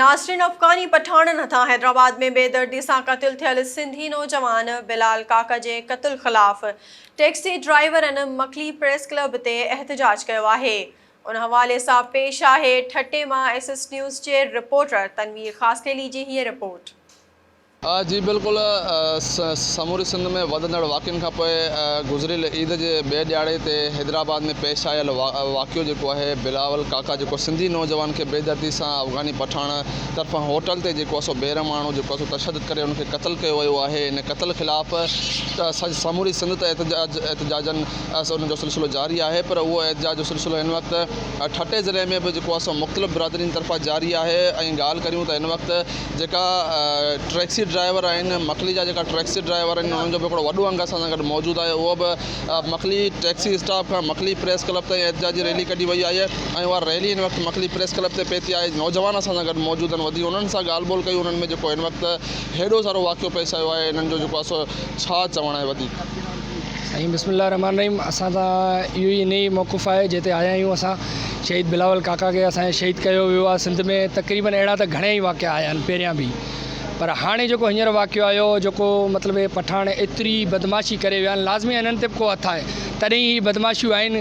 ناظرين افغاني پٺاڻن هٿان حيدرآباد ۾ بيدردي سان قتل ٿيل سنڌي نوجوان بلال ڪاڪا جي قتل خلاف ٽيڪسي ڊرائيورن مڪلي پريس ڪلب تي احتجاج ڪيو آهي ان حوالي سان پيش آهي ٺٽي مان ايس ايس نيوز جي رپورٽر تنوير خاصخيلي جي هيء رپورٽ. جي بلڪل سموري سنڌ ۾ وڌندڙ واقعن کان پوء گذريل عيد جي ٻئي ڏهاڙي تي حيدرآباد ۾ پيش آيل واقعو جيڪو آهي بلاول ڪاڪا جيڪو سنڌي نوجوان کي بيدردي سان افغاني پٺاڻ طرفان هوٽل تي جيڪو آهي سو بيرحماڻو جيڪو آهي سو تشدد ڪري ان کي قتل ڪيو ويو آهي ان قتل خلاف سموري سنڌ ته احتجاج احتجاجن ان جو سلسلو جاري آهي پر اهو احتجاج جو سلسلو هن وقت ٺٽي ضلعي ۾ به جيڪو آهي سو مختلف برادرين طرفان جاري آهي ۽ ڳالهه ڪريون ته هن وقت جيڪا ٽيڪسي ڊرائيور آهن مڪلي جا جيڪا ٽيڪسي ڊرائيور آهن انهن جو به هڪڙو وڏو انگ اسان سان گڏ موجود آهي اهو به مڪلي ٽيڪسي اسٽاپ کان مڪلي پريس ڪلب تائين احتجاجي ريلي ڪڍي وئي آهي ۽ اها ريلي هن وقت مڪلي پريس ڪلب تي پهتي آهي نوجوان اسان سان گڏ موجود آهن وڌيڪ انهن سان ڳالهه ٻولهه ڪيون انهن ۾ جيڪو هن وقت هيڏو سارو واقعو پيش آيو آهي انهن جو جيڪو آهي سو ڇا چوڻ آهي وڌيڪ. سائين بسم الله الرحمٰن الرحيم اسان ته اهو ئي انهي موقف آهي جتي آيا آهيون اسان شهيد بلاول ڪاڪا کي اسان جي شهيد ڪيو ويو آهي سنڌ ۾ تقريبن اهڙا ته گهڻا ئي واقعا آيا آهن پهريان به پر هاڻي جيڪو هينئر واقعو آيو جيڪو مطلب هي پٺاڻ ايتري بدمعاشي ڪري ويا آهن لازمي هنن تي به ڪو هٿ آهي تڏهن هي بدمعاشيون آهن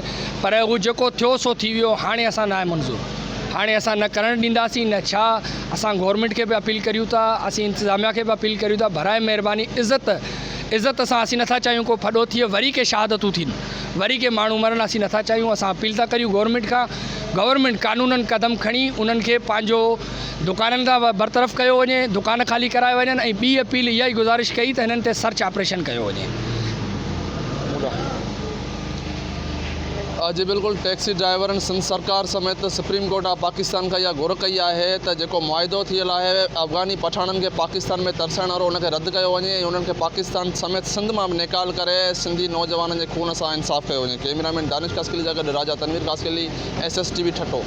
پر هو جيڪو ٿيو سو ٿي ويو هاڻي اسان ناهي منظور هاڻي اسان نه ڪرڻ ڏينداسين نه ڇا اسان گورنمينٽ کي به اپيل ڪريون ٿا اسين انتظاميا کي به اپيل ڪريون ٿا برائي مهرباني عزت عزت سان اسين نٿا چاهيون ڪو ڦڏو ٿئي وري ڪي شهادتون ٿين وري ڪي ماڻهو مرن اسين نٿا چاهيون اسان اپيل ٿا ڪريون گورنمينٽ کان گورنمينٽ قانونن قدم کڻي انهن کي پنهنجو دڪانن تان برطرف ڪيو وڃي دڪان خالي ڪرايا وڃن ۽ ٻي اپيل اها ئي گذارش ڪئي ته هنن تي سرچ آپريشن ڪيو وڃي. جي بلڪل ٽيڪسي ڊرائيورن سنڌ سرڪار سميت سپريم ڪورٽ آف پاڪستان کان اها گهر ڪئي آهي ته جيڪو معاهدو ٿيل آهي افغاني پٺاڻن کي پاڪستان ۾ ترسائڻ وارو ان کي رد ڪيو وڃي ۽ انهن کي پاڪستان سميت سنڌ مان به نيڪال ڪري سنڌي نوجوانن جي خون سان انصاف ڪيو وڃي ڪئميرا مين دانش خاصخيلي سان گڏ Raja Tanveer Khaskheli S S T V Thatta.